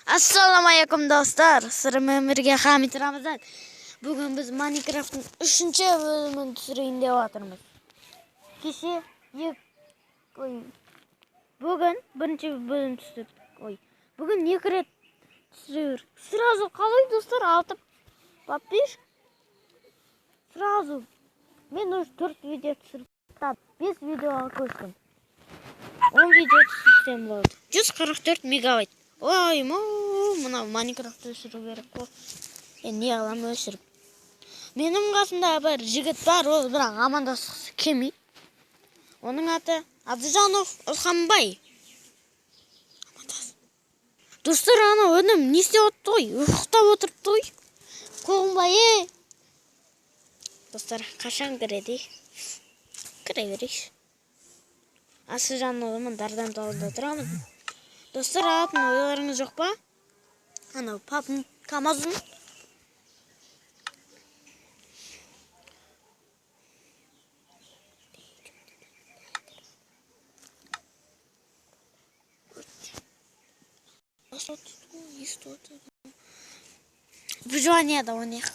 Ассалаумағалейкум, достар! Сіздермен бірге Хамит Рамазан. Бүгін біз Майнкрафттың үшінші бөлімін түсірейін деп жатырмыз. Кеше ек, ой, бүгін бірінші бөлім түсірдік. Ой, бүгін екі рет түсіре. Сразу қалай, достар, алты подписчик? Сразу. Мен уже төрт видео түсіріп тастадым. Бес видеоға көштім. 10 видео түсірсем болады. 144 мегабайт. Ой, мынау Майнкрафтты өшіру керек қой. Не қыламын өшіріп? Менің қасымда бір жігіт бар, ол бірақ амандасқысы келмейді. Оның аты Абдыжанов Ұрханбай. Амандас. Достар, анау інім не істеп отты ғой? Ұйықтап отырыпты ғой. Қоғынбай, ей. Достар, қашан кіреді? Кіре берейікші. Асыжанұлымын Дардан тауында тұрамын. Достар, алатын ойларыңыз жоқ па? Анау папым КамАЗын. Выживание да ойнайық.